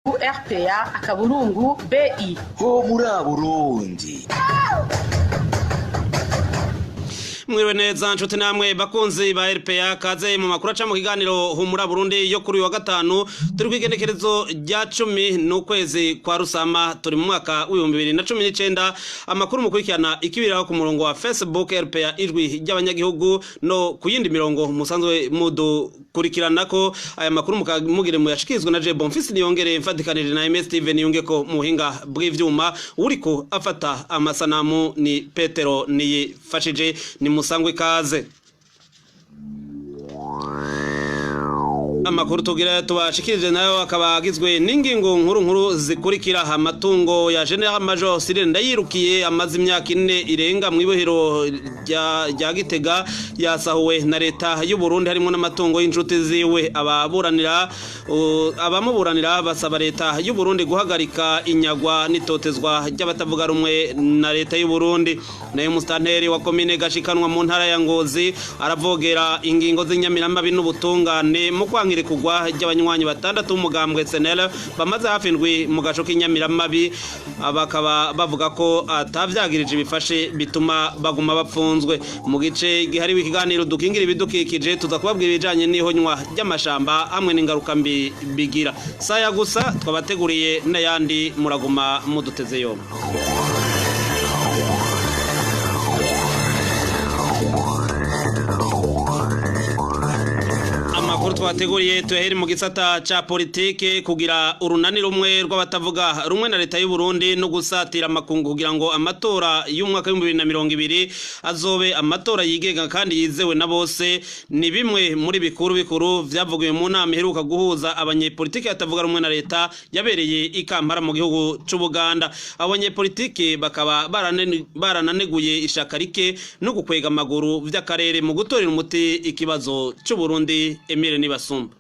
Rpa akaburungu bi. Ho muri Burundi. Mwiriwe neza nshuti namwe bakunzi ba RPA, kaze mu makuru aca mu kiganiro Humura Burundi yo kuri uyu wa gatanu. Turi kw'igenekerezo rya 10 n'ukwezi kwa Rusama, turi mu mwaka w'2019. Amakuru mukurikirana ikibiraho ku murongo wa Facebook RPA Ijwi ry'Abanyagihugu no ku yindi mirongo musanzwe mudukurikiranako. Aya makuru mugire muyashikirizwe na Je Bonfils Niyongere, mfatikanije na MS Steven Yungeko mu buhinga bw'ivyuma. Uriko afata amasanamu ni Petero Niyifashije. Ni musangwe ikaze. Amakuru tugira tubashikirije nayo akaba agizwe n'ingingo nkuru nkuru zikurikira: amatungo ya General Major Cyril Ndayirukiye amaze imyaka 4 irenga mu ibohero rya Gitega yasahuwe na leta y'u Burundi, harimo n'amatungo y'incuti ziwe. Ababuranira abamuburanira basaba leta y'u Burundi guhagarika inyagwa n'itotezwa ry'abatavuga rumwe na leta y'u Burundi. Nayo mustanteri wa komine Gashikanwa mu ntara ya Ngozi aravogera ingingo z'inyamiramabi n'ubutungane mu kwankira kugwa ry'abanywanyi batandatu b'umugambwe SNL bamaze hafi indwi mu gaco k'inyamiramabi, bakaba bavuga ko atavyagirije ibifashe bituma baguma bapfunzwe. Mu gice gihariwe ikiganiro dukingira ibidukikije, tuza kubabwira ibijanye n'ihonywa ry'amashamba hamwe n'ingaruka mbi bigira. Saya gusa twabateguriye n'ayandi, muraguma muduteze yombi. Amakuru twateguriye tuyahere mu gisata ca politike. Kugira urunani rumwe rw'abatavuga rumwe na leta y'u Burundi no gusatira amakungu kugira ngo amatora y'umwaka w'2020 azobe amatora yigenga kandi yizewe na bose, ni bimwe muri bikuru bikuru vyavugiwe mu nama iheruka guhuza abanyepolitike batavuga rumwe na leta yabereye i Kampala mu gihugu c'Ubuganda. Abanyepolitike bakaba barananeguye ishaka rike no gukwega amaguru vy'akarere mu gutorera umuti ikibazo c'u Burundi. Emile Nibasumba.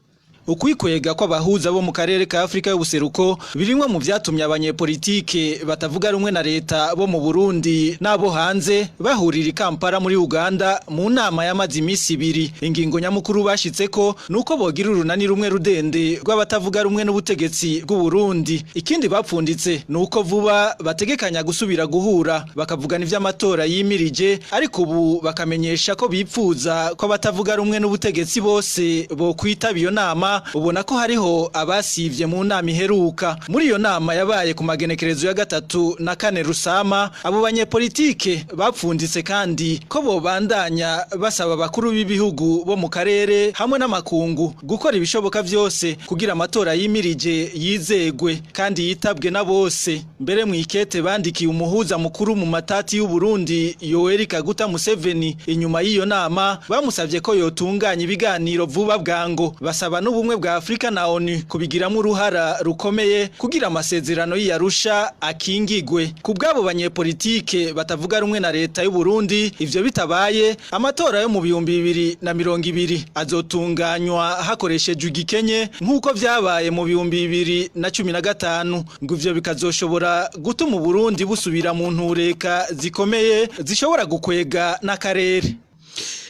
Ukwikwega kw'abahuza bo mu karere ka Afrika y'ubuseruko birimwe mu vyatumye abanyepolitike batavuga rumwe na leta bo mu Burundi n'abo hanze bahurira i Kampala muri Uganda mu nama y'amazi imisi ibiri. Ingingo nyamukuru bashitseko nuko bogira urunani rumwe rudende rw'abatavuga rumwe n'ubutegetsi bw'u Burundi. Ikindi bapfunditse nuko vuba bategekanya gusubira guhura bakavugana ivy'amatora yimirije, ariko ubu bakamenyesha ko bipfuza ko abatavuga rumwe n'ubutegetsi bose bokwitaba iyo nama. Ubona ko hariho abasivye mu nama iheruka. Muri iyo nama yabaye ku magenekerezo ya 3 na 4 Rusama, abo banyepolitike bapfunditse kandi ko bobandanya basaba abakuru b'ibihugu bo mu karere hamwe n'amakungu gukora ibishoboka vyose kugira amatora yimirije yizegwe kandi yitabwe na bose. Mbere mu ikete bandikiye umuhuza mukuru mu matati y'u Burundi Yoweri Kaguta Museveni inyuma y'iyo nama, bamusavye ko yotunganya ibiganiro vuba bwango, basaba n'ubumwe bwa Afrika na ONU kubigiramo uruhara rukomeye kugira amasezerano y'Arusha akingigwe. Ku bw'abo banyepolitike batavuga rumwe na leta y'u Burundi, ivyo bitabaye amatora yo mu 2020 azotunganywa hakoreshejwe igikenye nk'uko vyabaye mu 2015, ngo ivyo bikazoshobora gutuma Burundi busubira mu ntureka zikomeye zishobora gukwega n'akarere.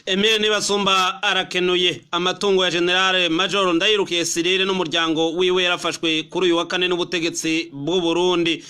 Emile Nibasumba arakenuye. Amatungo ya General Major Ndayirukiye Cyril n'umuryango wiwe yarafashwe kuri uyu wa kane n'ubutegetsi bw'u Burundi.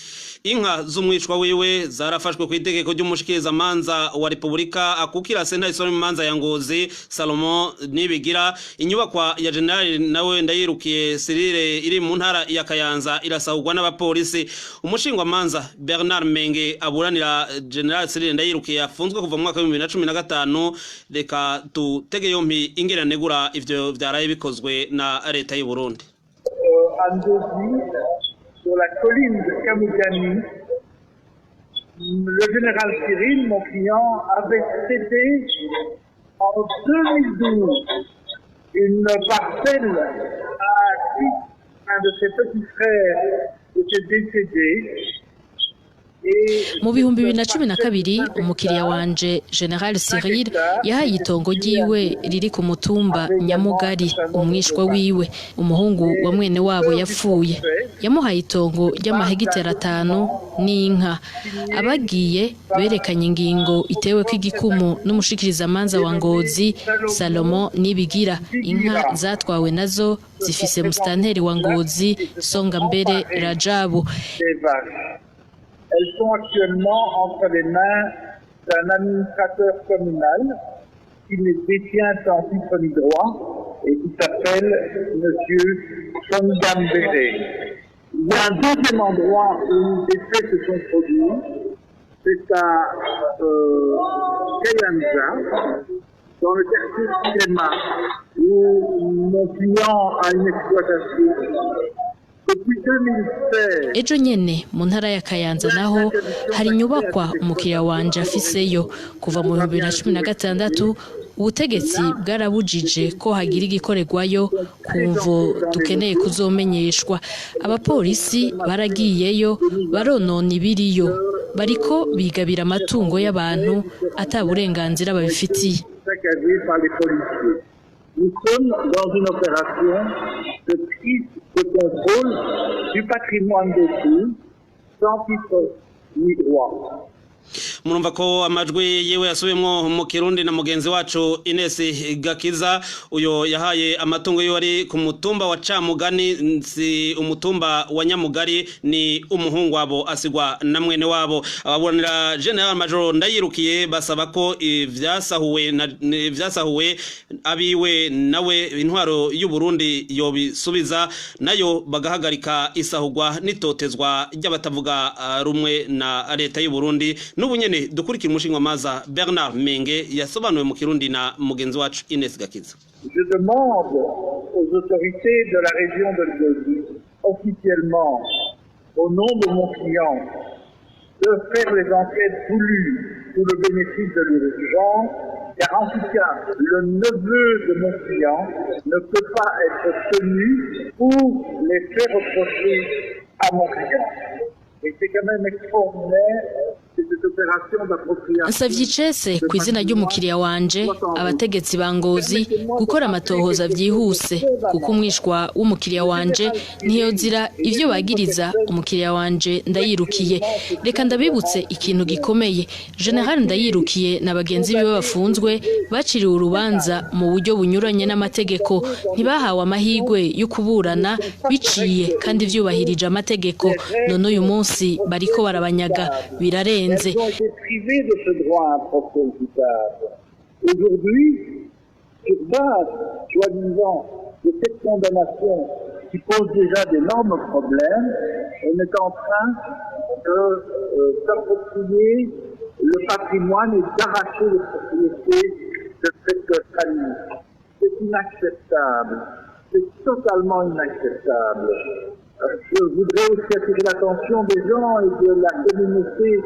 Inka z'umwicwa wiwe zarafashwe ku itegeko ry'umushikirizamanza wa Republika akukira sentare isoma imanza ya Ngozi Salomon Nibigira. Inyubakwa ya General nawe Ndayirukiye Cyril iri mu ntara ya Kayanza irasahurwa n'abapolisi. Umushingwamanza Bernard Menge aburanira General Cyril Ndayirukiye afunzwe kuva mu mwaka wa 2015. Reka tutege yompi ingene anegura ivyo vyaraye bikozwe na leta y'u Burundi. Sur la colline de Kamugani, le général Cyril, mon client, avait cédé en 2012 une parcelle à un de ses petits frères était décédé. Mu 2012, umukiriya wanje General Cyril yahaye itongo ryiwe riri ku mutumba Nyamugari umwishwa wiwe, umuhungu wa mwene wabo yapfuye. Yamuhaye itongo ry'amahegitari 5 n'inka. Abagiye berekanye ingingo itewe ko igikumu n'umushikirizamanza wa Ngozi Salomo Nibigira. Inka zatwawe nazo zifise musitanteri wa Ngozi Songambere Rajabu. Des vaches. Elles sont actuellement entre les mains d'un administrateur communal qui les détient sans titre ni droit et qui s'appelle Monsieur Songambere. Il y a un deuxième endroit où des faits se sont produits, c'est à Kayanza, dans le quartier Cléma, où mon client a une exploitation. Depuis 2016, Ejo nyene mu ntara ya Kayanza naho hari inyubakwa umukiriya wanje afiseyo kuva mu 2016. Ubutegetsi bwarabujije ko hagira igikorerwayo ku mvo dukeneye kuzomenyeshwa. Abapolisi baragiyeyo baronona ibiriyo, bariko bigabira amatungo y'abantu ata burenganzira babifitiye. Saccagés par les policiers. Nous sommes dans une opération de prise de contrôle du patrimoine d'autrui sans titre ni droit. Murumva ko amajwi yiwe yasubiyemwo mu Kirundi na mugenzi wacu Ines Gakiza. Uyo yahaye amatungo yiwe ari ku mutumba wa Camugani, si umutumba wa Nyamugari, ni umuhungu wabo asigwa na mwene wabo. Ababuranira General Major Ndayirukiye basaba ko ivyasahuwe na ivyasahuwe abiwe nawe intwaro y'u Burundi yobisubiza, nayo bagahagarika isahugwa n'itotezwa ry'abatavuga rumwe na leta y'u Burundi. N'ubu nyene dukurikira umushingamanza Bernard Menge yasobanuwe mu Kirundi na mugenzi wacu Ines Gakiza. Je demande aux autorités de la région de Ngozi, officiellement, au nom de mon client, de faire les enquêtes voulues pour le bénéfice de l'urgence, car en tout cas, le neveu de mon client ne peut pas être tenu pour les faits reprochés à mon client. Et c'est quand même extraordinaire que cette opération d'appropriation. Nsavye icese ku izina ry'umukiriya wanje abategetsi ba Ngozi gukora amatohoza vyihuse, kuko umwishwa w'umukiriya wanje ntiyozira ivyo bagiriza umukiriya wanje Ndayirukiye. Reka ndabibutse ikintu gikomeye: General Ndayirukiye na bagenzi biwe bafunzwe baciriwe urubanza mu buryo bunyuranye n'amategeko, ntibahawe amahirwe yo kuburana biciye kandi vyubahirije amategeko. None uyu munsi bariko barabanyaga, birarenze. Elles ont été privées de ce droit à un procès équitable. Aujourd'hui, sur base, soi-disant, de cette condamnation qui pose déjà d'énormes problèmes, on est en train de s'approprier le patrimoine et d'arracher les propriétés de cette famille. C'est inacceptable. C'est totalement inacceptable. Je voudrais aussi attirer l'attention des gens et de la communauté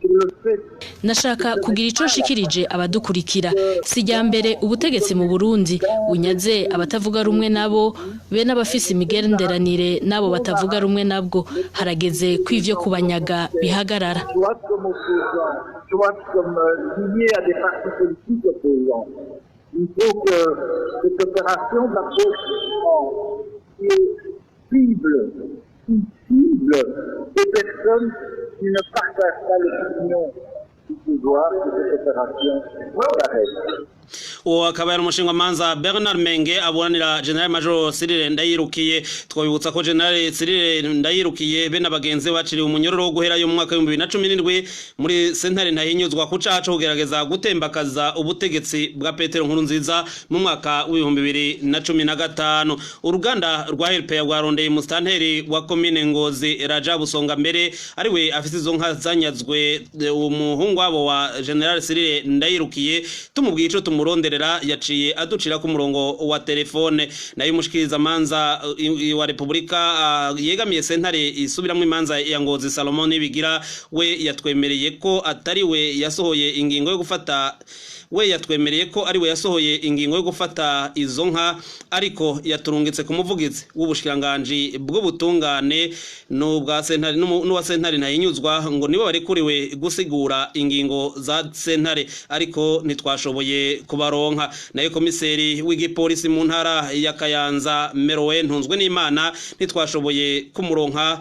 sur le fait Nashaka kugira ico nshikirije abadukurikira. Si irya mbere ubutegetsi mu Burundi bunyaze abatavuga rumwe nabo be n'abafise imigenderanire n'abo batavuga rumwe nabwo. Harageze ko ivyo kubanyaga bihagarara. Soit comme opposants, soit comme liés à des partis politiques opposants. Il faut que cette opération d'approchement qui est cible, qui cible des personnes qui ne partagent pas l'opinion du pouvoir, que cette opération s'arrête. Uwo akaba yari umushingamanza Bernard Menge aburanira General Major Cyril Ndayirukiye. Twabibutsa ko General Cyril Ndayirukiye be na bagenzi be baciriwe umunyororo wo guherayo mu mwaka w'2017 muri sentare ntahinyuzwa ku caha co kugerageza gutembakaza ubutegetsi bwa Petero Nkurunziza mu mwaka w'2015. Uruganda rwa RPA rwarondeye musitanteri wa komine Ngozi Rajabu Songa mbere, ariwe afise izo nka zanyazwe umuhungu wabo wa General Cyril Ndayirukiye, tumubwiye ico. tumuronderera yaciye aducira ku murongo wa telefone. Nayo umushikiriza manza wa Republika yegamiye sentare isubiramwo imanza ya Ngozi, Salomon Nibigira, we yatwemereye ko atari we yasohoye ingingo yo gufata, we yatwemereye ko ari we yasohoye ingingo yo gufata izo nka, ariko yaturungitse ku muvugizi w'ubushikiranganji bw'ubutungane n'ubwa sentare n'uwa sentare ntayinyuzwa, ngo nibo barekuriwe gusigura ingingo za sentare, ariko ntitwashoboye kubaronka. Nayo komiseri w'igipolisi mu ntara ya Kayanza, Merowe Ntunzwe n'Imana, ntitwashoboye kumuronka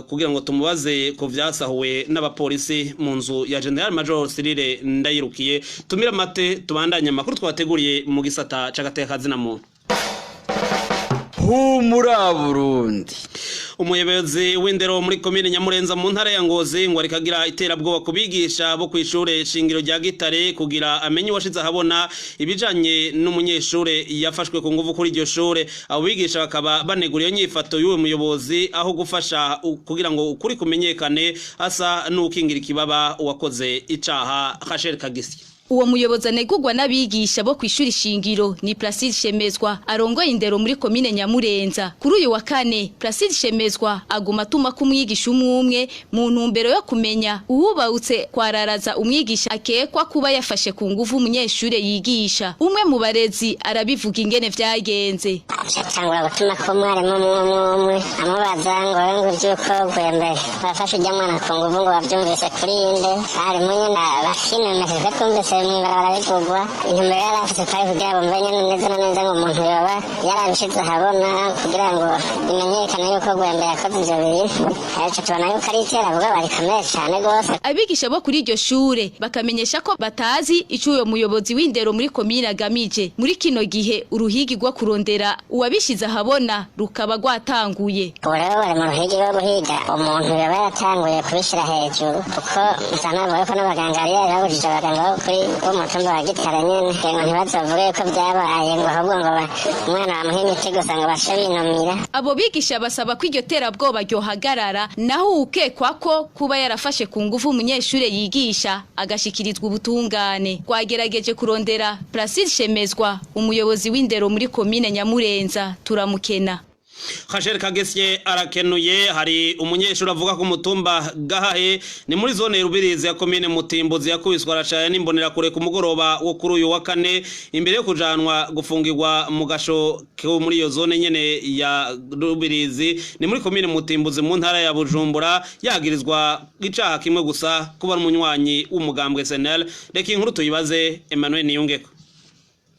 kugira ngo tumubaze ku vyasahuwe n'abapolisi mu nzu ya General Major Cyrille Ndayirukiye. Tumira mate, tubandanye amakuru twateguriye mu gisata c'agateka na muntu. Humura Burundi. Umuyobozi w'indero muri komine Nyamurenza mu ntara ya Ngozi ngo ariko agira iterabwoba kubigisha bo kw'ishure shingiro rya Gitare kugira amenye uwashize ahabona ibijanye n'umunyeshure yafashwe ku nguvu kuri iryo shure. Abo bigisha bakaba banegura iyo nyifato y'uwo muyobozi, aho gufasha kugira ngo ukuri kumenyekane asa n'ukingira ikibaba uwakoze icaha. Rachel Kagisi. Uwo muyobozi anegurwa n'abigisha bo kw'ishuri shingiro ni Placide Shemezwa, arongoye indero muri komine Nyamurenza. Kuri uyu wa kane, Placide Shemezwa aguma atuma ko umwigisha umwe umwe mu ntumbero yo kumenya uwubawutse kwararaza umwigisha akekwa kuba yafashe ku nguvu umunyeshure yigisha. Umwe mu barezi arabivuga ingene vyagenze. Atangura gutuma ko umwarimu umwe umwe umwe amubaza ngo we ngo ivy'uko Gwembe bafashe ujya mwana ku nguvu, ngo bavyumvise kuri inde. Abarimu nyene bakinomesheje, twumvise mw'ibarabara bivugwa. Intumbero yari afise kwari kugira bumve nyene neza na neza ngo umuntu yoba yarabishize ahabona kugira ngo bimenyekane yuko Gwembe yakoze ivyo bintu. Ariko tubona yuko ari iterabwoba rikomeye cane rwose. Abigisha bo kuri iryo shure bakamenyesha ko batazi ico uyo muyobozi w'indero muri komine agamije. Muri kino gihe uruhigi rwo kurondera uwabishize ahabona rukaba rwatanguye. Ubu rero bari mu ruhigi rwo guhiga umuntu yoba yatanguye kubishyira hejuru, kuko nsa navuga ko n'abaganga yari yarabujije abaganga bo kuri bo mu mutumba wa Gitare nyene ngo ntibazovuge yuko byabaye, ngo ahubwo ngo umwana bamuhe imiti gusa ngo bashe binumira. Abo bigisha basaba ko iryo terabwoba ryohagarara, naho ukekwa ko kuba yarafashe ku nguvu umunyeshure yigisha agashikirizwa ubutungane. Twagerageje kurondera Placide Shemezwa, umuyobozi w'indero muri komine Nyamurenza, turamukena. Rachel Kagesye arakenuye. Hari umunyeshuri avuga ko mutumba Gahahe, ni muri zone Rubirizi ya komine Mutimbuzi, yakubiswe arashaya n'imbonera kure ku mugoroba wo kuri uyu wa kane imbere yo kujanwa gufungirwa mu gasho ko muri iyo zone nyene ya Rubirizi, ni muri komine Mutimbuzi mu ntara ya Bujumbura, yagirizwa icaha kimwe gusa, kuba ari umunywanyi w'umugambwe SNL. Reka inkuru tuyibaze Emmanuel Niyungeko.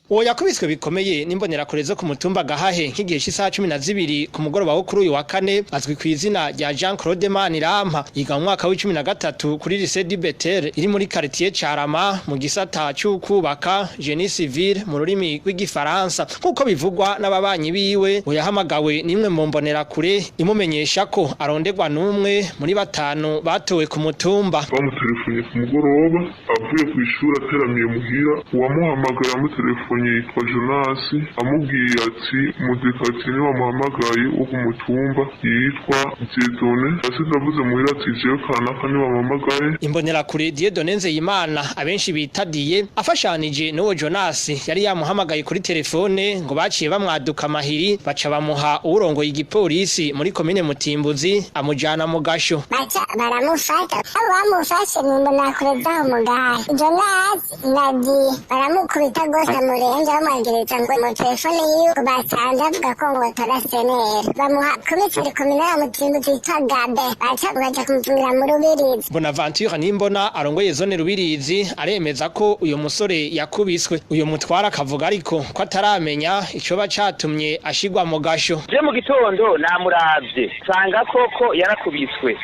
Uwo yakubiswe bikomeye n'imbonerakure zo ku mutumba Gahahe nk'igihe cy'isaha 12 ku mugoroba wo kuri uyu wa kane azwi ku izina rya Jean Claude Manirampa, yiga mu mwaka wa 13 kuri Lycée du Betel iri muri quartier Carama mu gisata c'ukubaka, génie civil mu rurimi rw'igifaransa. Nk'uko bivugwa n'ababanyi biwe, ngo yahamagawe n'imwe mu mbonerakure imumenyesha ko aronderwa n'umwe muri batanu batowe ku mutumba. Bamutelefonnye ku mugoroba avuye ku ishuri ateramiye muhira. Uwamuhamagaye amutelefonnye yitwa Jonasi, amubwiye ati mudekati niwamuhamagaye wo ku mutumba yitwa Dieudonné. Asize avuze muhira ati jewe kanaka niwamuhamagaye. Imbonerakure Dieudonné Nzeyimana, abenshi bita Diye, afashanije n'uwo Jonas yari yamuhamagaye kuri telefone, ngo baciye bamwaduka amahiri, baca bamuha uwurongoye igipolisi muri komine Mutimbuzi, amujana mu gasho. Baca baramufata. Abo bamufashe ni imbonerakure zaho mu Gahahe, Jonas na Diye. Baramukubita rwose amurenze, bamwagiriza ngo mu telefone yiwe basanze avuga ko ngo tora CNL. Bamuha komiseri kominara Mutimbuzi yitwa Gabe, baca baja kumufungira mu Rubirizi. Bonaventure Nimbona arongoye zone Rubirizi aremeza ko uyu musore yakubiswe. Uyu mutwara akavuga ariko ko ataramenya icoba catumye ashigwa mu gasho. Je mu gitondo namuravye nsanga koko yarakubiswe,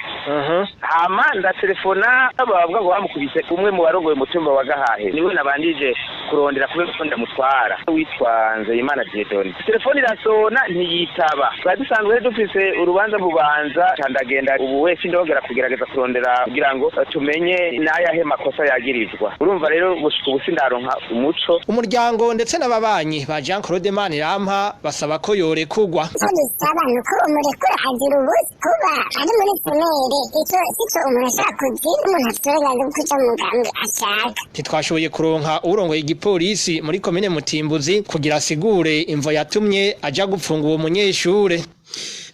hama ndatelefona bavuga ngo bamukubise umwe mu barongoye umutumba wa Gahahe, niwe nabandije kurondera kubera ko ndamutwara, witwa Nzeyimana Dieudonné. Telefone irasona ntiyitaba. Twari dusanzwe dufise urubanza bubanza, ndagenda ubu wese ndongera kugerageza kurondera kugira ngo tumenye n'ayahe makosa yagirizwa. Urumva rero gushika ubu sindaronka umuco. Umuryango ndetse n'ababanyi ba Jean Claude Manirampa basaba ko yorekugwa. Icyo dusaba ni uko umurekura, agira ubusa kuba ari muri CNL. Mugambwe ico sico umuntu ashaka kugira. Umuntu afite uburenganzira bwo kuja mu mugambwe ashaka. Ntitwashoboye kuronka urongoye igipolisi muri komine Mutimbuzi kugira asigure imvo yatumye aja gupfunga uwo munyeshure.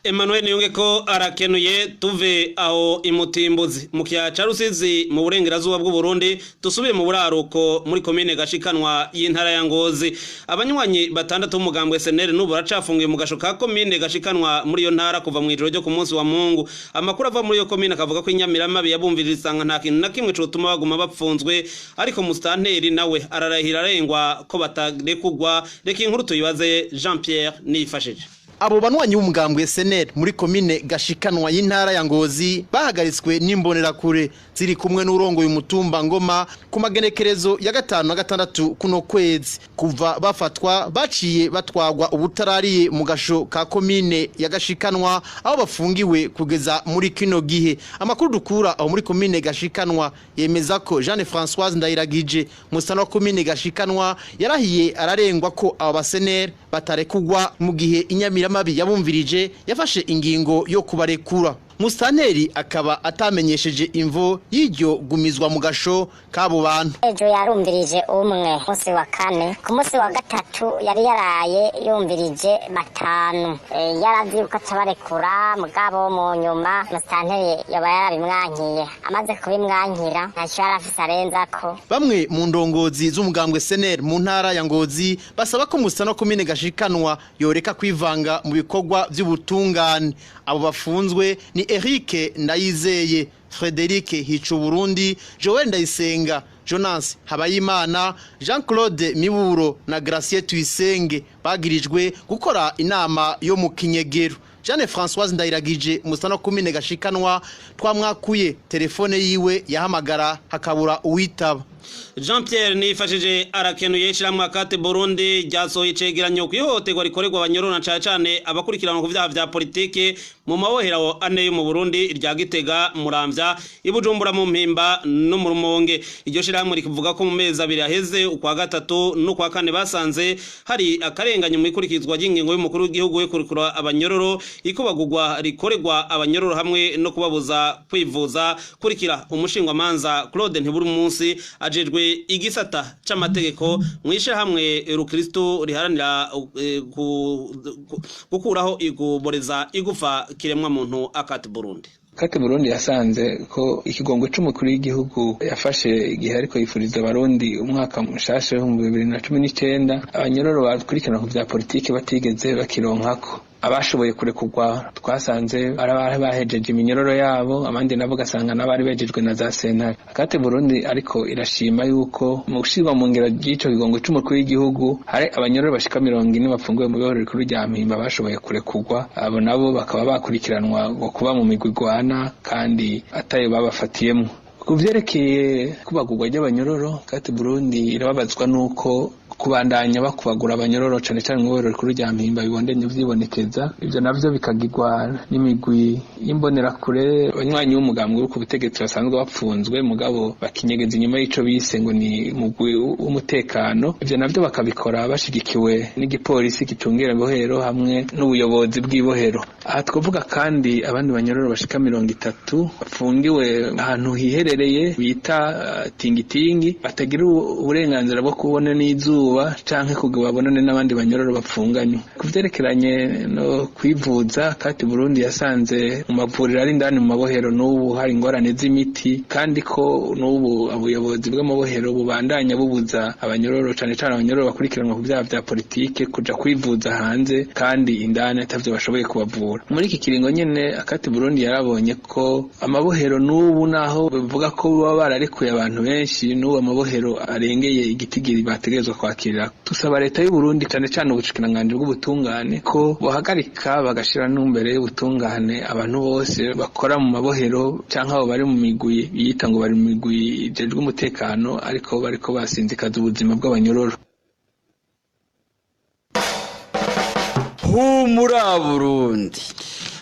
Emmanuel Niyonge ko arakenuye. Tuve aho imutimbuzi mu kiyaya ca Rusizi mu burengerazuba bw'u Burundi, dusubiye mu buraruko muri komine Gashikanwa y'intara ya Ngozi. Abanywanyi batandatu b'umugambwe SNL n'ubu baracafungiye mu gasho ka komine Gashikanwa muri iyo ntara kuva mu ijoro ryo ku munsi wa Mungu. Amakuru ava muri iyo komine akavuga ko inyamiramabi yabumvirije isanga nta kintu na kimwe cotuma baguma bapfunzwe, ariko musitanteri nawe ararahira arengwa ko batarekugwa. Reka inkuru tuyibaze Jean Pierre Niyifashije. Abo banwanyi b'umugambwe SNL muri komine Gashikanwa y'intara ya Ngozi bahagaritswe n'imbonerakure ziri kumwe n'urongoye umutumba Ngoma ku magenekerezo ya 5 na 6 kuno kwezi. Kuva bafatwa baciye batwagwa ubutarariye mu gasho ka komine ya Gashikanwa, aho bafungiwe kugeza muri kino gihe. Amakuru dukura aho muri komine Gashikanwa yemeza ko Jeanne Françoise Ndayiragije, musana wa komine Gashikanwa, yarahiye ararengwa ko abo baseneri batarekugwa mu gihe inyamira mabi yabumvirije yafashe ingingo yo kubarekura. Musitanteri akaba atamenyesheje imvo y'iryo gumizwa mu gasho k'abo bantu. Ejo yarumvirije umwe munsi wa kane, ku munsi wa gatatu yari yaraye yumvirije batanu. Yaravye yuko aca mugabo mu nyuma musitanteri yoba yarabimwankiye. Amaze kubimwankira ntaco yari afise arenzako. Bamwe mu ndongozi z'umugambwe SNL mu ntara ya Ngozi basaba ko musitanteri wa komine Gashikanwa yoreka kwivanga mu bikorwa vy'ubutungane. Abo bafunzwe ni Eric Ndayizeye, Frederic Hicuburundi, Joel Ndayisenga, Jonas Habayimana, Jean-Claude Miburo na Gracier Tuyisenge bagirijwe gukora inama yo mu kinyegero. Jeanne Françoise Ndayiragije, musana komine Gashikanwa, twamwakuye telefone yiwe yahamagara hakabura uwitaba. Jean Pierre Nifashije arakenuye. Ishiramwe Akate Burundi ryasohoye icegeranyo kwihohoterwa rikorerwa abanyororo, cane cane abakurikiranwa ku vyaha vya politike mu mabohero ane yo mu Burundi: irya Gitega, Muramvya, iBujumbura mu Mpimba no mu Rumonge. Iryo shirahamwe rikivuga ko mu mezi 2 aheze, ukwa gatatu n'ukwa kane, basanze hari akarenganyo mu ikurikizwa ry'ingingo y'umukuru w'igihugu yo kurekura abanyororo, ikubagurwa rikorerwa abanyororo hamwe no kubabuza kwivuza. Kurikira umushingwamanza Claude Ntiburumunsi ajejwe igisata c'amategeko mw'ishirahamwe Rukristo riharanira gukuraho iguboreza igufa kiremwa muntu Akati Burundi. Kate Burundi yasanze ko ikigongwe c'umukuru w'igihugu yafashe igihe ariko yifuriza abarundi umwaka mushasha w'ibihumbi 2019, abanyororo bakurikirana ku vya politike batigeze bakironkako. Abashoboye kurekurwa twasanze ari bahejeje iminyororo yabo, abandi nabo ugasanga n'abari bejejwe na za sentare. Akate Burundi ariko irashima yuko mu gushirwa mu ngero ry'ico kigongo c'umukuru w'igihugu hari abanyororo bashika 40 bafunguwe mu bibohero bikuru rya Mpimba bashoboye kurekurwa. Abo nabo bakaba bakurikiranwa ngo kuba mu migwi igwana kandi atayo babafatiyemwo. Ku vyerekeye kubagurwa ry'abanyororo, Kate Burundi irababazwa nuko kubandanya bakubagura abanyororo cane cane mu ibohero rikuru rya Mpimba bibondenye vyibonekeza. Ivyo navyo bikagirwa n'imigwi y'imbonerakure, abanywanyi b'umugambwe uri ku butegetsi basanzwe bapfunzwe mugabo bakinyegeza inyuma y'ico bise ngo ni mugwi w'umutekano. Ivyo navyo bakabikora bashigikiwe n'igipolisi gicungera ibohero hamwe n'ubuyobozi bw'ibohero. Aha twovuga kandi abandi banyororo bashika 30 bafungiwe ahantu hiherereye bita tingitingi, batagira uburenganzira bwo kubona n'izuba canke kugira babonane n'abandi banyororo bapfunganywe. Ku vyerekeranye no kwivuza, Kati Burundi yasanze mu mavuriro ari indani mu mabohero n'ubu hari ingorane z'imiti, kandi ko n'ubu ubuyobozi bw'amabohero bubandanya bubuza abanyororo, cane cane abanyororo bakurikiranwa ku vyaha vya politike, kuja kwivuza hanze kandi indani atavyo bashoboye kubavura. Muri iki kiringo nyene Akati Burundi yarabonye ko amabohero n'ubu, naho bivuga ko baba bararekuye abantu benshi, n'ubu amabohero arengeye igitigiri bategerezwa kwakira. Tusaba leta y'u Burundi, cane cane ubushikiranganji bw'ubutungane, ko bohagarika bagashira n'imbere y'ubutungane abantu bose bakora mu mabohero canke abo bari mu migwi biyita ngo bari mu migwi ijejwe umutekano ariko bariko basinzikaza ubuzima bw'abanyororo. Humura Burundi.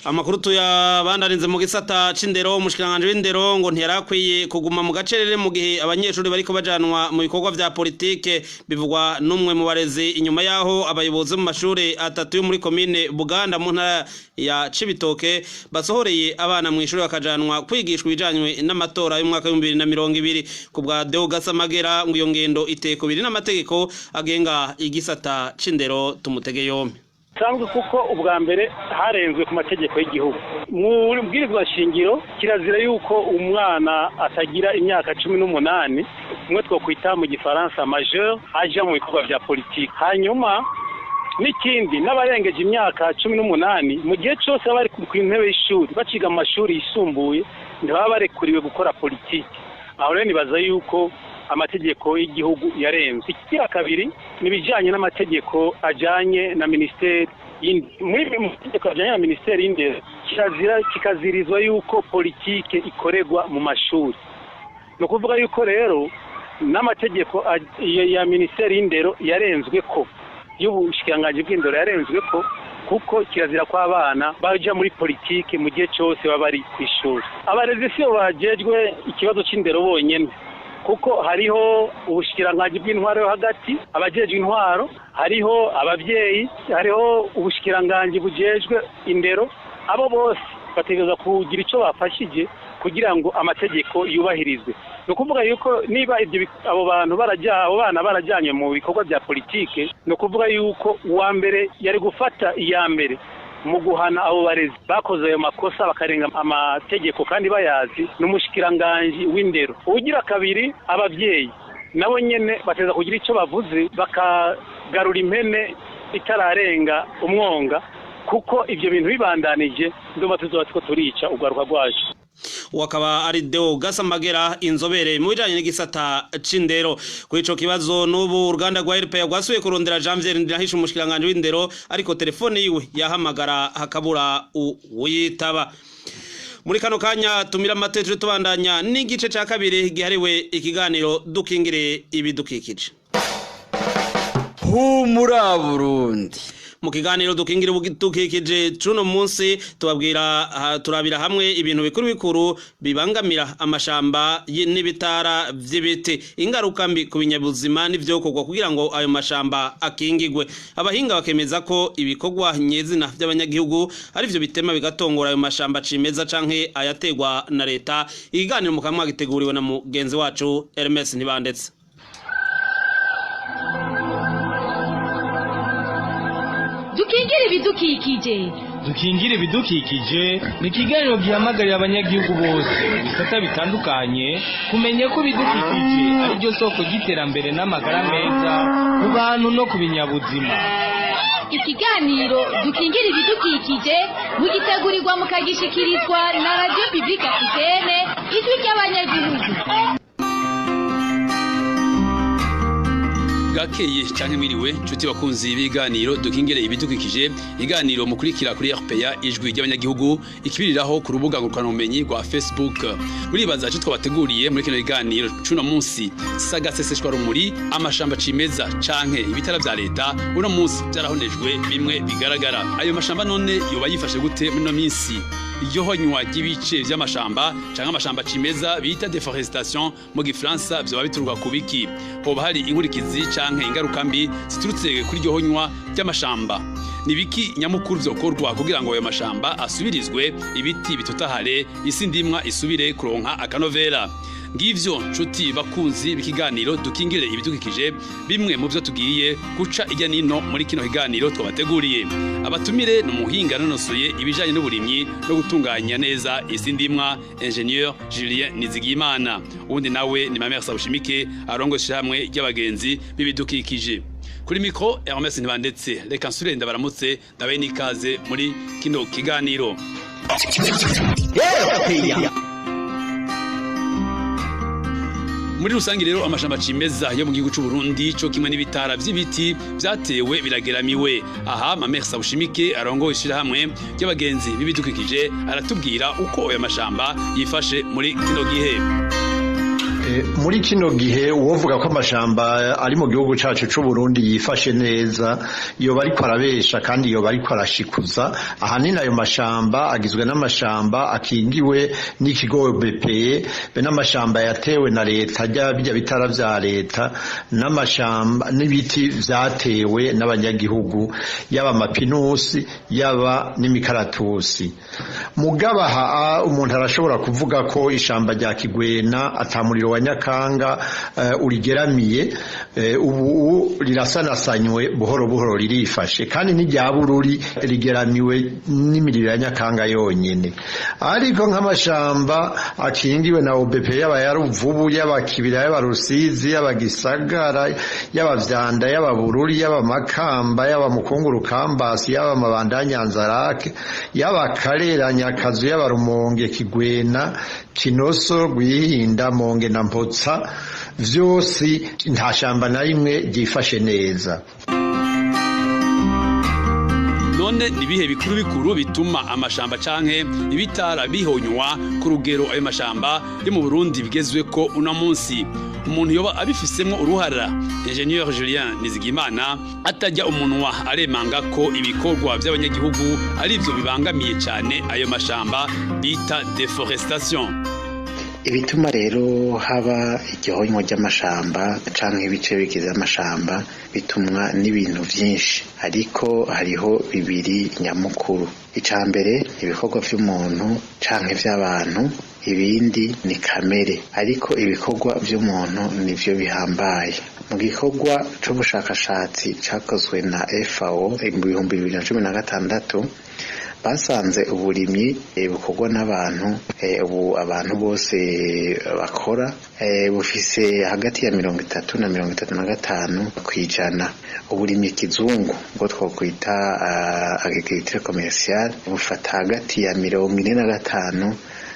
Amakuru tuyabandarinze mu gisata c'indero. Umushikiranganje w'indero ngo ntiyarakwiye kuguma mu gacerere mu gihe abanyeshuri bariko bajanwa mu bikorwa vya politike. Bivugwa n'umwe mu barezi inyuma yaho abayobozi mu mashuri atatu yo muri komine Buganda mu ntara ya Cibitoke basohoreye abana mu ishuri bakajanwa kwigishwa ibijanywe n'amatora y'umwaka w'ibihumbi bibiri na mirongo ibiri. Ku bwa Deo Gasamagera, ngo iyo ngendo iteko biri n'amategeko agenga igisata c'indero. Tumutege yompi. Sanzwe kuko ubwa mbere harenzwe ku mategeko y'igihugu. Mu bwirizwa shingiro kirazira yuko umwana atagira imyaka 18, umwe twakwita mu gifaransa majeur, aja mu bikorwa vya politiki. Hanyuma n'ikindi, n'abarengeje imyaka 18, mu gihe cyose baba bari ku ntebe y'ishuri baciga mu mashuri yisumbuye, ntibaba barekuriwe gukora politiki. Aho rero nibaza yuko amategeko y'igihugu yarenzwe. Ikigira kabiri ni ibijyanye n'amategeko ajyanye na minisiteri, muri mategeko ajyanye na minisiteri y'indero kirazira kikazirizwa yuko politike ikorerwa mu mashuri. Ni ukuvuga yuko rero n'amategeko ya minisiteri y'indero yarenzwe, ko y'ubushikiranganji bw'indero yarenzwe, ko kuko kirazira ko abana baja muri politike mu gihe cyose baba bari ku ishuri. Abarezi sibo bajejwe ikibazo c'indero bonyene, kuko hariho ubushikiranganji bw'intwaro yo hagati, abajejwe intwaro, hariho abavyeyi, hariho ubushikiranganji bujejwe indero. Abo bose bategerezwa kugira ico bafashije kugira ngo amategeko yubahirizwe. Ni ukuvuga yuko niba ibyo abo bantu barajya, abo bana barajyanye mu bikorwa bya politike, ni ukuvuga yuko uwa mbere yari gufata iya mbere mu guhana abo barezi bakoze ayo makosa bakarenga amategeko kandi bayazi n'umushikiranganji w'indero. Ugira kabiri, ababyeyi nabo nyene bateza kugira icyo bavuze bakagarura impene itararenga umwonga, kuko ibyo bintu bibandanije ndumva tuzoba two turica urwaruka rwacu. Wakaba ari Deo Gasamagera, inzobere mu bijanye n'igisata c'indero. Kuri ico kibazo, n'ubu uruganda rwa RPA rwasubiye kurondera Janvier Ndirahisha, umushikiranganje w'indero, ariko telefone yiwe yahamagara hakabura uwitaba. Muri kano kanya tumira amatejo, tubandanya n'igice ca kabiri gihariwe ikiganiro dukingire ibidukikije. Humura Burundi. Mu kiganiro dukingira ibidukikije cuno munsi tubabwira, turabira hamwe ibintu bikuru bikuru bibangamira amashamba n'ibitara vy'ibiti, ingaruka mbi ku binyabuzima n'ivyokorwa kugira ngo ayo mashamba akingigwe. Abahinga bakemeza ko ibikorwa nyezina vy'abanyagihugu arivyo bitema bigatongora ayo mashamba cimeza canke ayategwa na leta. Ikiganiro mukamwa giteguriwe na mugenzi wacu Hermes Ntibandetse. Dukingire ibidukikije. Dukingire ibidukikije ni ikiganiro gihamagarira abanyagihugu bose mu bisata bitandukanye kumenya ko ibidukikije ari byo soko ry'iterambere n'amagara meza ku bantu no ku binyabuzima. Ikiganiro Dukingire ibidukikije mugitegurirwa mukagishikirizwa na Radio Publique Africaine, Ijwi ry'Abanyagihugu. Bwakeye canke mwiriwe nshuti bakunzi b'ibiganiro dukingire ibidukikije, iganiro mukurikira kuri RPA, Ijwi ry'Abanyagihugu, ikibiriraho ku rubuga ngurukanabumenyi rwa Facebook. Muribaza ico twabateguriye muri kino kiganiro cuno munsi. Sagaseseshwa rumuri, amashamba cimeza canke ibitara vya leta uno munsi vyarahonejwe bimwe bigaragara. Ayo mashamba none yoba yifashe gute muri no minsi? Iryo honywa ry'ibice vy'amashamba canke amashamba cimeza bita déforestation mu gifaransa vyoba bituruka ku biki? Hoba hari inkurikizi canke ingaruka mbi ziturutse kuri iryo honywa ry'amashamba? Ni biki nyamukuru vyokorwa kugira ngo ayo mashamba asubirizwe ibiti bitotahare, isi ndimwa isubire kuronka akanovera? Ngivyo nshuti bakunzi b'ikiganiro dukingire ibidukikije, bimwe mu byo tugiye guca ijya nino muri kino kiganiro twabateguriye. Abatumire ni umuhinga nonosoye ibijanye n'uburimyi no gutunganya neza isi ndimwa, Ingénieur Julien Nizigiyimana. Uwundi nawe ni Mamère Sabushimike, arongoye ishirahamwe ry'abagenzi b'ibidukikije. Kuri micro Hermes Ntibandetse. Reka nsubire ndabaramutse, ndabaye n'ikaze muri kino kiganiro. Muri rusange rero, amashamba cimeza yo mu gihugu c'u Burundi co kimwe n'ibitara vy'ibiti vyatewe birageramiwe. Aha Mamère Sabushimike arongoye ishirahamwe ry'abagenzi b'ibidukikije aratubwira uko ayo mashamba yifashe muri kino gihe. Muri kino gihe uwovuga ko amashamba ari mu gihugu cacu c'u Burundi yifashe neza yoba ariko arabesha kandi yoba ariko arashikuza. Ahanini ayo mashamba agizwe n'amashamba akingiwe n'ikigo BPE, be n'amashamba yatewe na leta, bijya bitara vya leta, n'amashamba n'ibiti vyatewe n'abanyagihugu, yaba amapinusi yaba n'imikaratusi. Mugabo aha umuntu arashobora kuvuga ko ishamba rya Kigwena atamuriro wa Nyakanga urigeramiye, ubu rirasanasanywe buhoro buhoro ririfashe, kandi n'irya Bururi rigeramiwe n'imiriro ya Nyakanga yonyene. Ariko nk'amashamba akingiwe na OBP, yaba ya Ruvubu, yaba Kibira, yaba Rusizi, yaba Gisagara, yaba Vyanda, yaba Bururi, yaba Makamba, yaba Mukunguru Kambasi, yaba Mabanda Nyanzarake, yaba Karera Nyakazu, yaba Rumonge, Kigwena, Kinoso, Rwihinda, Monge na Mpotsa, vyose nta shamba na rimwe ryifashe neza. None nibihe bikuru bikuru bituma amashamba canke ibitara bihonywa ku rugero ayo mashamba yo mu Burundi bigezwe ko uno munsi? Umuntu yoba abifisemwo uruhara? Ingenieur Julien Nizigimana atajya umunwa aremanga ko ibikorwa by'abanyagihugu ari byo bibangamiye cyane ayo mashamba bita deforestation. Ibituma rero haba igihonywa ry'amashamba canke ibice bigize amashamba bitumwa n'ibintu vyinshi, ariko hariho bibiri nyamukuru. Ica mbere ibikorwa vy'umuntu canke vy'abantu, ibindi ni kamere, ariko ibikorwa vy'umuntu nivyo bihambaye. Mu gikorwa c'ubushakashatsi cakozwe na FAO mu 2016 basanze uburimyi bukorwa n'abantu, ubu abantu bose bakora, bufise hagati ya 30 na 35%. Uburimyi kizungu bwo twokwita agriculture commerciale bufata hagati ya 45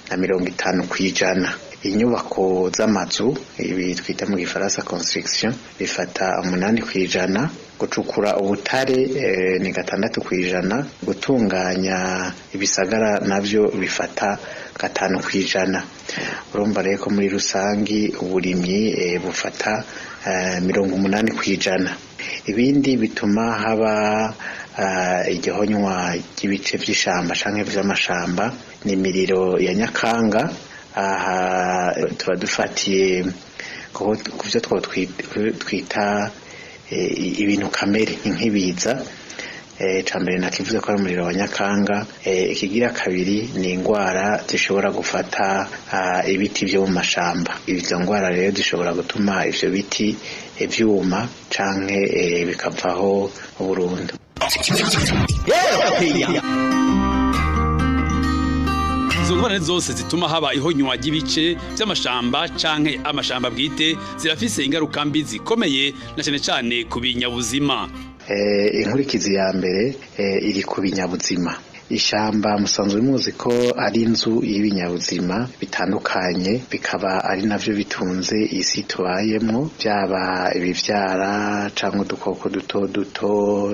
na 50%. Inyubako z'amazu, ibi twita mu gifaransa construction, bifata 8%. Gucukura ubutare ni 6%. Gutunganya ibisagara navyo bifata 5%. Urumva rero ko muri rusangi uburimyi bufata 80%. Ibindi bituma haba igihonywa ry'ibice vy'ishamba canke vy'amashamba ni imiriro ya Nyakanga. Aha tuba dufatiye ku byo twita ibintu kamere nk'ibiza. Ca mbere nakivuze ko ari umuriro wa Nyakanga. Ikigira kabiri ni ingwara zishobora gufata ibiti vyo mu mashamba. Izo ngwara rero zishobora gutuma ivyo biti vyuma canke bikavaho burundu. Izo ngorane zose zituma haba ihonywa ry'ibice by'amashamba canke amashamba bwite zirafise ingaruka mbi zikomeye, na cyane cyane ku binyabuzima. Inkurikizi ya mbere iri ku binyabuzima. Ishamba musanzwe muzi ko ari inzu y'ibinyabuzima bitandukanye, bikaba ari navyo bitunze isi tubayemwo, byaba ibivyara canke udukoko duto duto,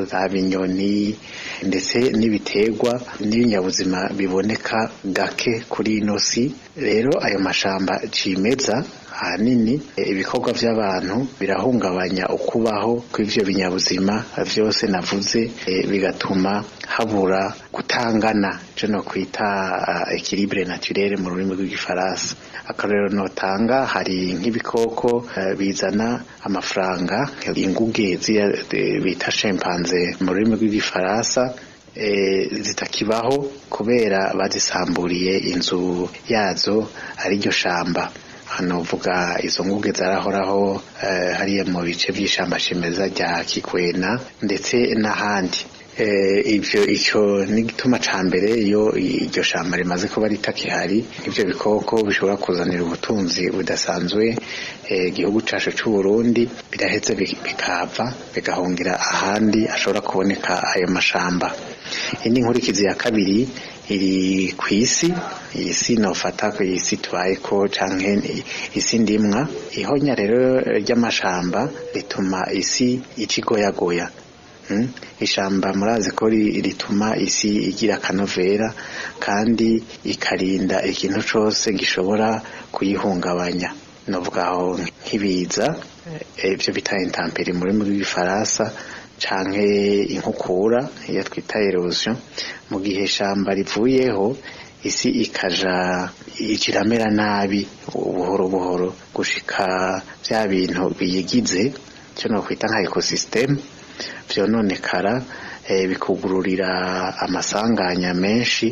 zaba inyoni, ndetse n'ibiterwa n'ibinyabuzima biboneka gake kuri ino si. Rero ayo mashamba cimeza ahanini ibikorwa by'abantu birahungabanya ukubaho kw'ivyo binyabuzima vyose navuze, bigatuma habura kutangana, ico no kwita équilibre naturel mu rurimi rw'igifaransa. Akarorero notanga, hari nk'ibikoko bizana amafaranga, inguge bita chimpanze mu rurimi rw'igifaransa, zitakibaho kubera bazisamburiye inzu yazo ariryo shamba. Hano vuga izo nguge zarahoraho hariya mu bice by'ishamba cimeza rya Kikwena ndetse n'ahandi. Ivyo ico ni gituma ca mbere iyo iryo shamba rimaze kuba ritakihari, ivyo bikoko bishobora kuzanira ubutunzi budasanzwe igihugu cacu c'u Burundi, biraheze bikava bigahungira ahandi ashobora kuboneka ayo mashamba. Indi nkurikizi ya kabiri iri kw'isi, isi nofata ku isi tubayeko canke isi ndimwa. Ihonya rero ry'amashamba rituma isi icigoyagoya. Ishamba murazi ko rituma isi igira akanovera kandi ikarinda ikintu cose gishobora kuyihungabanya. Novuga aho nk'ibiza, ibyo bita intempéries mu rurimi rw'igifaransa, canke inkukura, iyo twita érosion. Mu gihe ishamba rivuyeho, isi ikaja iramera nabi buhoro buhoro, gushika vya bintu biyigize, icyo nokwita nka écosystème, vyononekara, bikugururira amasanganya menshi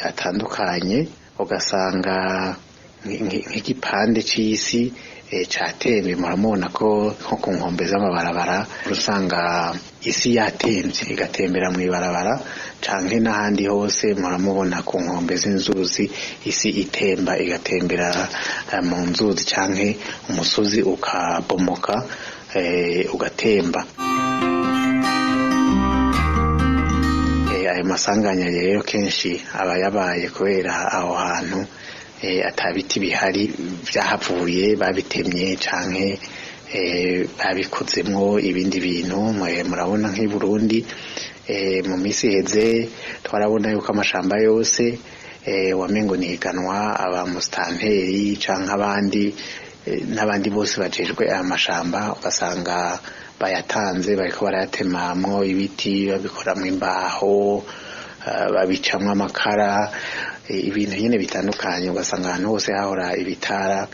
atandukanye. Ugasanga nk'igipande c'isi catemvye. Muramubona ko nko ku nkombe z'amabarabara usanga isi yatemvye, igatembera mw'ibarabara, canke n'ahandi hose muramubona ku nkombe z'inzuzi, isi itemba igatembera mu nzuzi, canke umusozi ukabomoka, ugatemba. Ayo masanganya rero kenshi aba yabaye kubera aho hantu ata biti bihari, vyahavuye babitemye canke babikozemwo ibindi bintu. Murabona nk'i Burundi, mu minsi iheze twarabona yuko amashamba yose wamengo nihiganwa, aba musitanteri canke abandi n'abandi bose bajejwe aya mashamba, ugasanga bayatanze, bariko barayatemamwo ibiti, babikoramwo imbaho, babicamwo amakara, ibintu nyene bitandukanye. Ugasanga ahantu hose hahora ibitara,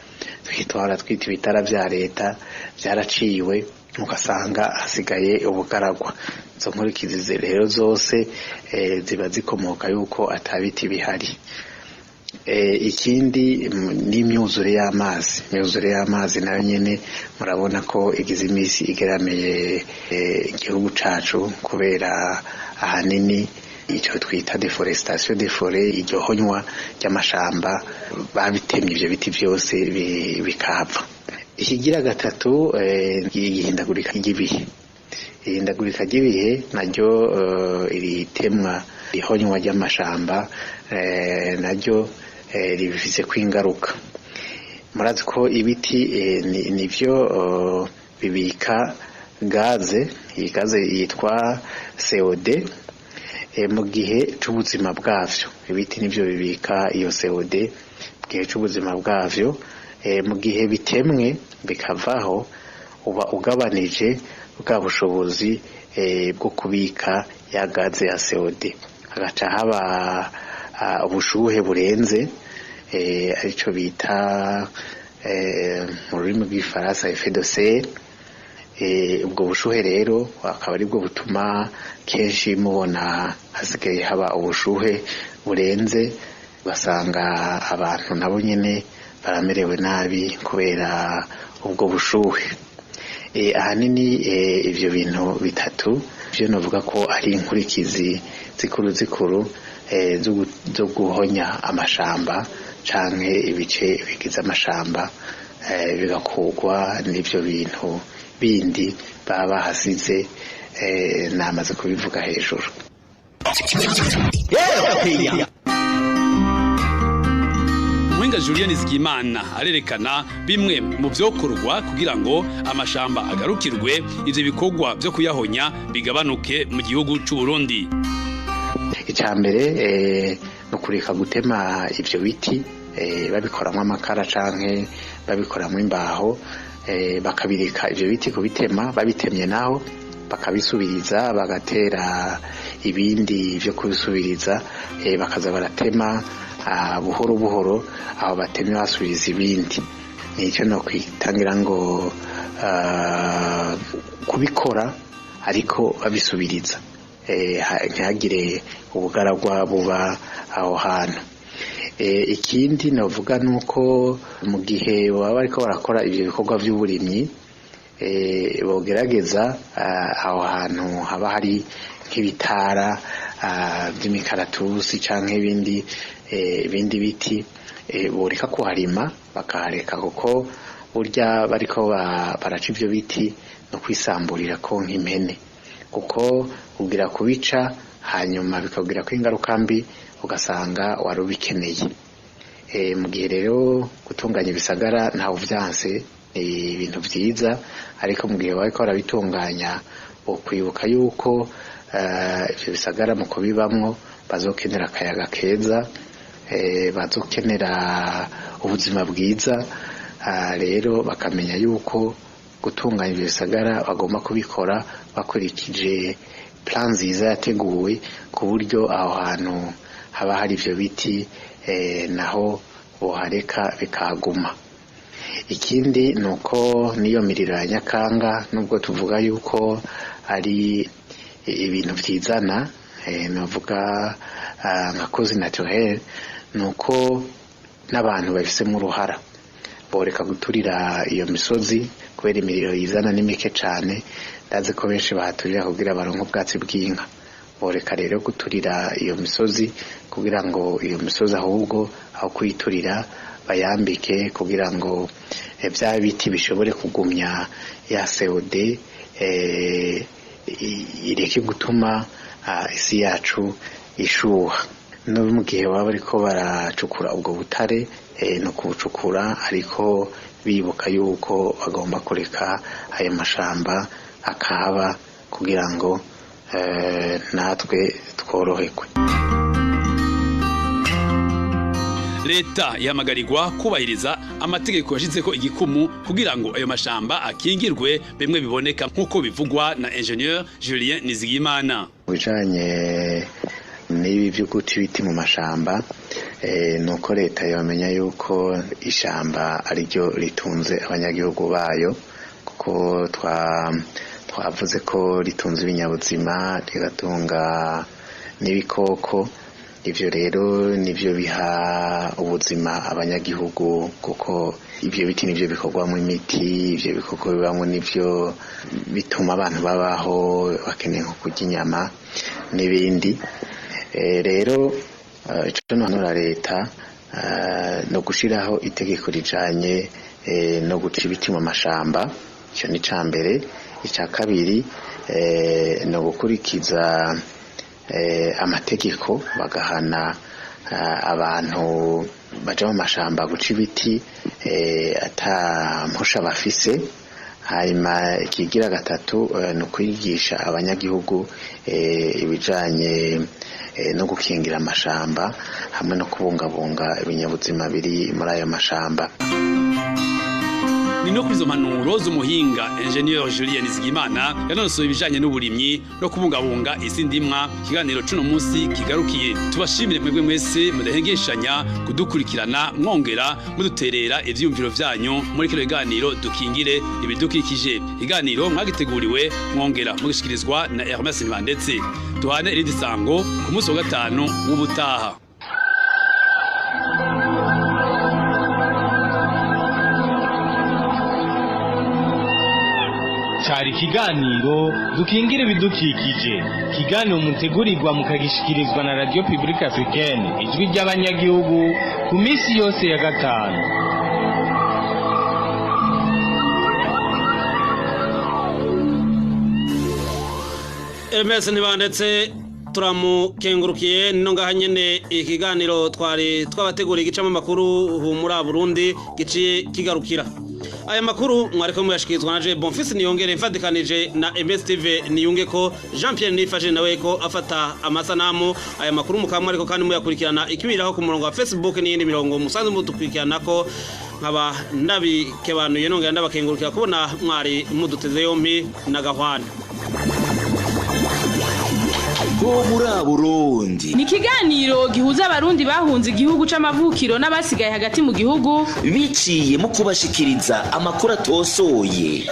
twahora twita ibitara vya leta, vyaraciwe, ugasanga hasigaye ubugaragwa. Izo nkurikizi rero zose ziba zikomoka yuko ata biti bihari. Ikindi n'imyuzure y'amazi. Imyuzure y'amazi nayo nyene murabona ko igize imisi igeramiye igihugu cacu, kubera ahanini icyo twita déforestation des forêts, iryo honywa ry'amashamba, babitemye ivyo biti vyose bikahava. Ikigira gatatu, ihindagurika ry'ibihe. Ihindagurika ry'ibihe naryo, iritemwa, ihonywa ry'amashamba naryo ribifise ingaruka. Murazi ko ibiti nivyo bibika gaze, iyi gaze yitwa CO2, mu gihe c'ubuzima bwavyo. Ibiti nivyo bibika iyo CO2 mu gihe c'ubuzima bwavyo. Mu gihe bitemwe bikavaho, uba ugabanije bwa bushobozi bwo kubika ya gaze ya CO2, hagaca haba ubushuhe burenze, arico bita mu rurimi rw'igifaransa effet de serre. Ubwo bushuhe rero akaba aribwo butuma kenshi mubona hasigaye haba ubushuhe burenze, ugasanga abantu nabo nyene baramerewe nabi kubera ubwo bushuhe. Ahanini ivyo bintu bitatu vyo novuga ko ari inkurikizi zikuru zikuru zo guhonya amashamba canke ibice bigize amashamba, bigakugwa n'ivyo bintu bindi baba bahasize, namaze kubivuga hejuru. Umuhinga Julien Nizigimana arerekana bimwe mu vyokorwa kugira ngo amashamba agarukirwe, ivyo bikorwa vyo kuyahonya bigabanuke mu gihugu c'u Burundi. Icya mbere ni ukureka gutema ivyo biti, babikoramwo amakara canke babikoramwo imbaho, bakabireka ivyo biti kubitema. Babitemye naho bakabisubiriza, bagatera ibindi vyo kubisubiriza, bakaza baratema buhoro buhoro, aho batemye basubiza ibindi. Nicyo no kwitangira ngo kubikora ariko babisubiriza, ntihagire ubugaragwa buba aho hantu. Ikindi navuga nuko mu gihe baba bariko barakora ivyo bikorwa vy'uburimyi, bogerageza aho hantu haba hari nk'ibitara vy'imikaratusi canke ibindi biti, boreka kuharima, bakahareka, kuko burya bariko baraca ivyo biti no kwisamburira ko nk'impene, kuko ugira kubica hanyuma bikagira ko ingaruka mbi, ugasanga wari ubikeneye. Mu gihe rero gutunganya ibisagara ntawe uvyanse, ni ibintu vyiza, ariko mu gihe bariko barabitunganya bokwibuka yuko ivyo bisagara mu kubibamwo bazokenera akayaga keza, bazokenera ubuzima bwiza. Rero bakamenya yuko gutunganya ibyo bisagara bagomba kubikora bakurikije plan nziza yateguwe, ku buryo aho hantu haba hari ibyo biti naho bohareka bikaguma. Ikindi ni uko n'iyo miriro ya nyakanga, nubwo tuvuga yuko ari ibintu byizana, navuga nka cause naturelle, ni uko n'abantu babifisemo uruhara, boreka guturira iyo misozi, kubera imiriro yizana ni mike cyane. Ndazi ko benshi bahaturira kugira baronke ubwatsi bw'inka. Boreka rero guturira iyo misozi, kugira ngo iyo misozi ahubwo aho kuyiturira bayambike, kugira ngo bya biti bishobore kugumya ya CO2, ireke gutuma isi yacu ishuha. No mu gihe baba bariko baracukura ubwo butare, no kubucukura ariko bibuka yuko bagomba kureka ayo mashamba akaba, kugira ngo natwe tworoherwe. Leta ihamagarirwa kubahiriza amategeko yashizeko igikumu kugira ngo ayo mashamba akingirwe bimwe biboneka, nk'uko bivugwa na Ingenieur Julien Nizigimana. Bijanye n'ibi byo guca ibiti mu mashamba, nuko leta yomenya yuko ishamba ariryo ritunze abanyagihugu bayo, kuko twavuze ko ritunze ibinyabuzima, rigatunga n'ibikoko. Ivyo rero nivyo biha ubuzima abanyagihugu, kuko ivyo biti nivyo bikorwamo imiti, ivyo bikoko bibamwo nivyo bituma abantu babaho, bakeneye nko kurya inyama n'ibindi. Rero ico nohanura leta no gushiraho itegeko rijanye no guca ibiti mu mashamba. Ico ni ica mbere. Ica kabiri, no gukurikiza amategeko, bagahana abantu baja mu mashamba guca ibiti ata mpusha bafise. Hanyuma ikigira gatatu, ni ukwigisha abanyagihugu ibijanye no gukingira amashamba hamwe no kubungabunga ibinyabuzima biri muri ayo mashamba. Ni no kuri izo mpanuro z'umuhinga Ingenieur Julien Nizigimana yanonosoye ibijanye n'uburimyi no kubungabunga isi ndimwa, ikiganiro c'uno munsi kigarukiye. Tubashimire mwebwe mwese mudahengeshanya kudukurikirana, mwongera muduterera ivyiyumviro vyanyu muri kino kiganiro Dukingire Ibidukikije. Iganiro mwagiteguriwe mwongera mugishikirizwa na Hermes Ntibandetse. Duhane irindi sango ku munsi wa gatanu w'ubutaha. Cari ikiganiro Dukingire Ibidukikije, ikiganiro mutegurirwa mukagishikirizwa na Radio Publique Africaine, Ijwi ry'Abanyagihugu, ku minsi yose ya gatanu. Hermes Ntibandetse turamukengurukiye. No ngaha nyene ikiganiro twari twabateguriye gicamo amakuru humura Burundi giciye kigarukira. Aya makuru mwariko muyashikirizwa na Je Bonfils Niyongere, mfatikanije na MS TV Niyunge ko Jean Pierre Nifashe nawe ko afata amasanamu. Aya makuru mukaba ariko kandi muyakurikirana ikibiraho ku murongo wa Facebook n'iyindi mirongo musanzwe mudukurikirana ko. Nkaba ndabikebanuye, nongera ndabakengurukira kubona mwari muduteze yompi na gahwana. Bo muri Burundi ni ikiganiro gihuza abarundi bahunze igihugu c'amavukiro n'abasigaye hagati mu gihugu, biciye mu kubashikiriza amakuru atosoye.